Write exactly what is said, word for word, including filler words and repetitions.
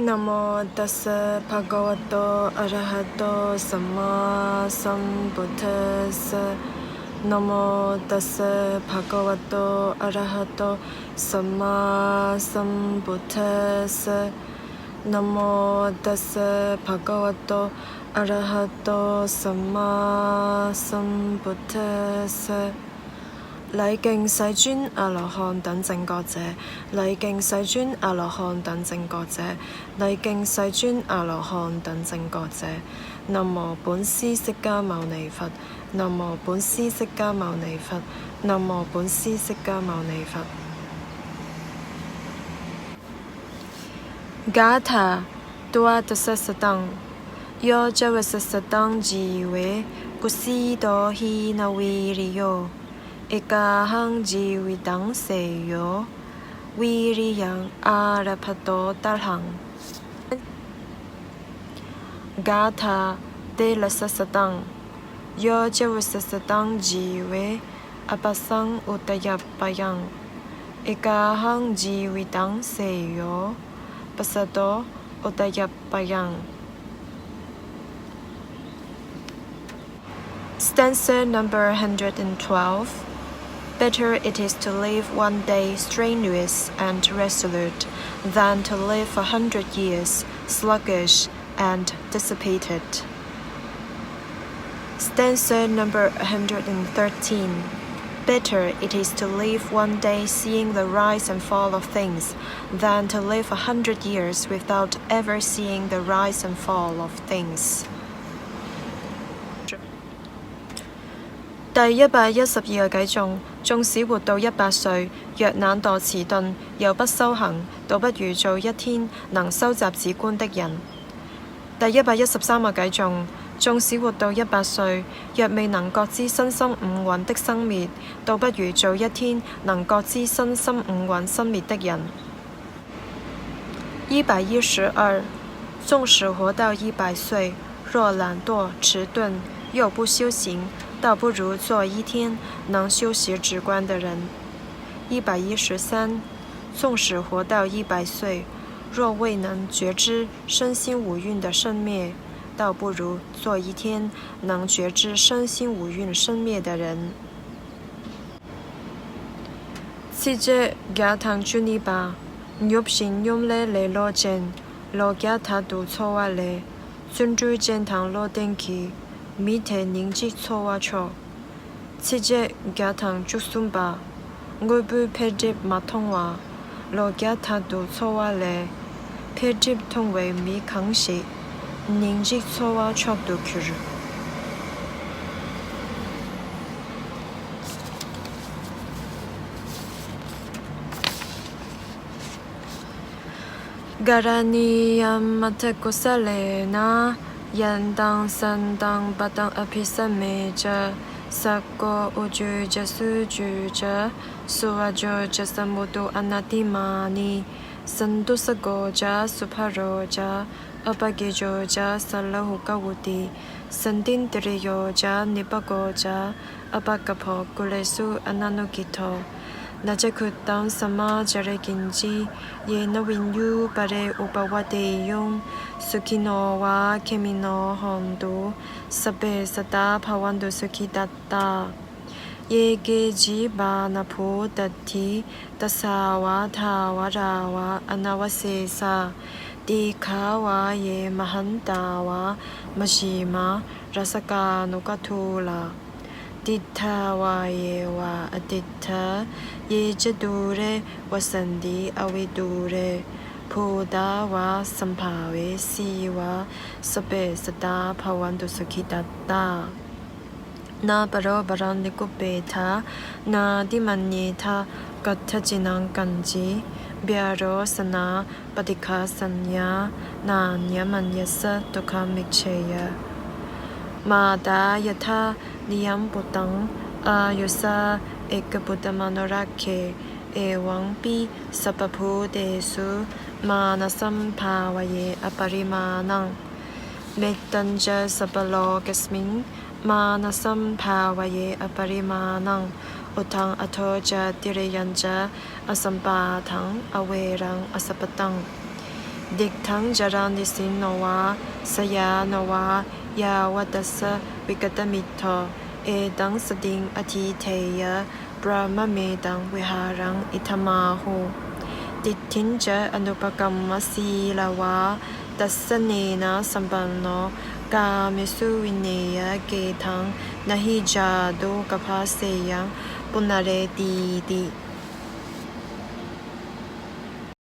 Namo tassa bhagavato arahato sammāsambuddhassa. Namo tassa bhagavato arahato sammāsambuddhassa. Namo tassa bhagavato arahato sammāsambuddhassa. 禮敬世尊阿羅漢等正覺者，禮敬世尊阿羅漢等正覺者，禮敬世尊阿羅漢等正覺者。南無本師釋迦牟尼佛，南無本師釋迦牟尼佛，南無本師釋迦牟尼佛。 Gātha dvādasasatam. Yo ceva sasatam jīve, kusito hīnavīriyo, ekāhaṃ jīvitaṃ seyyo, vīriyaṃ ārabhato tahaṃ. Gātha telāsasatam. Yo ceva sasatam jīve, apassaṃ udayabbayaṃ, ekāhaṃ jīvitaṃ seyyo, passato udayabbayaṃ. Stanza number hundred and twelve. Better it is to live one day strenuous and resolute than to live a hundred years sluggish and dissipated. Stanza number hundred and thirteen. Better it is to live one day seeing the rise and fall of things than to live a hundred years without ever seeing the rise and fall of things. 第一百一十二個偈頌：縱使活到一百歲，若懶惰遲鈍，又不修行，倒不如做一天能收集止觀的人。第一百一十三個偈頌：縱使活到一百歲，若未能覺知身心五蘊的生滅，倒不如做一天能覺知身心五蘊生滅的人。 一百一十二。纵使活到一百歲，若懶惰遲鈍，又不修行，倒不如做一天能修習止觀的人。一百一十三。纵使活到一百歲，若未能覺知身心五蘊的生滅，倒不如做一天能覺知身心五蘊生滅的人。 Cicek gyatham cunnipa, nyop sin nyom le le lo cen, lo gyatha tu tso wa le, cun ru cen thang lo ten ki, mi the ning cik tso wa cho. Cicek gyatham cuk sumpa, ngui pui phe drip ma thong wa, lo gyatha tu tso wa le, phe drip thong we mi khang shi, ning cik tso wa chok tu kyur. Karaṇīyam atthakusalena, yantaṃ santaṃ padaṃ abhisamecca, sakko ujū ca sūjū ca, suvaco cassa mudu anatimānī, santussako ca subharo ca, appakicco ca sallahukavutti, santindriyo ca nipako ca, appagabbho kulesu ananugiddho. Na ca khuddaṃ samācare kiñci, yena viññū pare upavadeyyuṃ. Sukhino vā khemino hontu, sabbe sattā bhavantu sukhitattā. Ye keci pāṇabhūtatthi, tasā vā thāvarā vā anavasesā, dīghā vā ye mahantā vā, majjhimā rassakānukadūlā, diṭṭhā vā ye vā adiṭṭhā, ye ca dūre vasanti avidūre, bhūtā vā sambhavesī vā, sabbe sattā bhavantu sukhitattā. Na paro paraṃ nikubbetha, nātimaññetha katthaci naṃ kañci, byārosanā paṭighasaññā, nāññamaññassa dukkhamiccheyya. Mātā yathā niyaṃ puttaṃ, āyusā ekaputtamanurakkhe, evampi sabbabhūtesu, mānasambhāvaye aparimāṇaṃ. Mettañca sabbalokasmiṃ, mānasambhāvaye aparimāṇaṃ, uddhaṃ adho ca tiriyañca, asambādhaṃ averaṃ asapattaṃ. Diṭṭhaṃ caraṃ nisinno vā, sayāno vā yāvatassa vigatamiddho, etaṃ satiṃ adhiṭṭheyya, brahmametaṃ vihāraṃ idhamāhu. Diṭṭhiñca anupagamma sīlavā dassanena sampanno, kāmesu vineyya gedhaṃ, na hi jātu gabbhaseyyaṃ punaretīti.